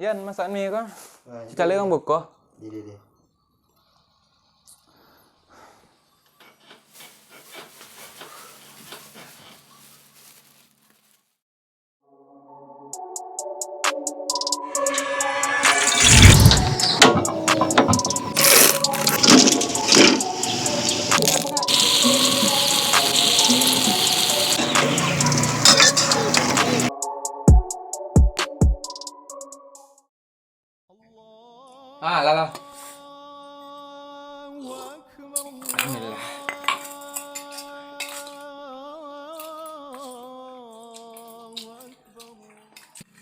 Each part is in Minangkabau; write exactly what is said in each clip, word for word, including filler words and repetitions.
Yan, masak mi ko. Ah, cicak lai urang buko. Deh, deh, deh. Ah, lah, lah. Alhamdulillah.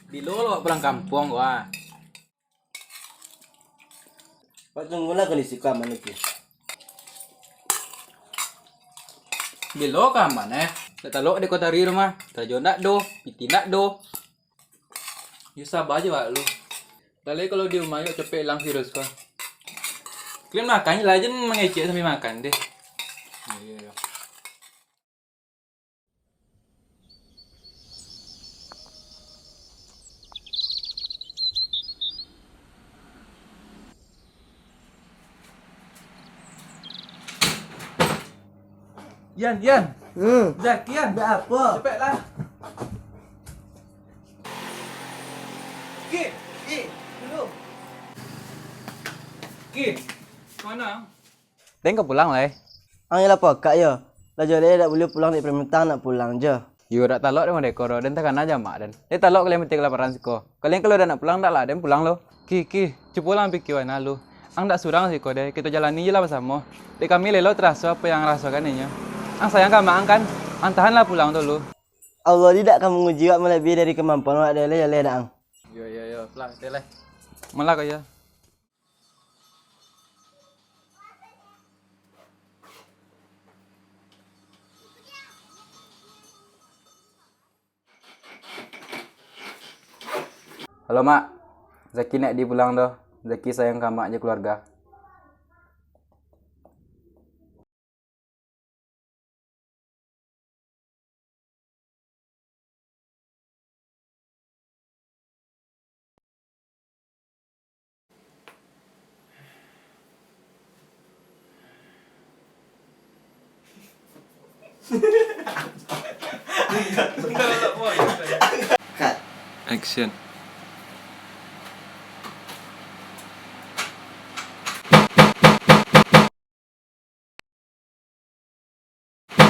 Bilo lo pulang kampuang ko, ah? Wak, tunggulah kondisi ko aman itu. Bilo ka aman, eh? Ndak talok di kota hari rumah. Karajo ndak do, piti ndak do. Yo, saba se wak lu. Lalai kalau di rumah, yo capek ilang virus ko. Kalian makan se lah, jan mangecek sambil makan deh. Iyo, iyo, iyo. Yan, Yan. Hmm. Zaki, Yan. Ndak apo. Capeklah. Ki, Ki, dulu. Ki, ka ma? Den ka pulang lai. Ang iyo lah pakak yo. Lah jo lai dak buliah pulang dek permintaan nak pulang jo. Yo, dak talok den mode ko doh, den takana jo amak den. Dek talok kalian mati kalaparan siko. Kalian kalau dak nak pulang, dak lah den pulang lo. Ki, Ki, cubolah ang pikia bana lu. Ang dak surang siko deh, kito jalani je lah basamo. Dek kami lelo taraso apo yang ang rasokan inyo. Ang sayang ka amak ang kan? Ang tahanlah pulang tu lu. Allah di dak ka manguji wak malabiah dari kamampuan wak deh, lai jaleh dak ang. Yo, yo, yo, pulang, jaleh. Malah ko yo. Halo, Mak. Zaki ndak di pulang doh. Zaki sayang ka Mak jo kaluarga. Cut. Action.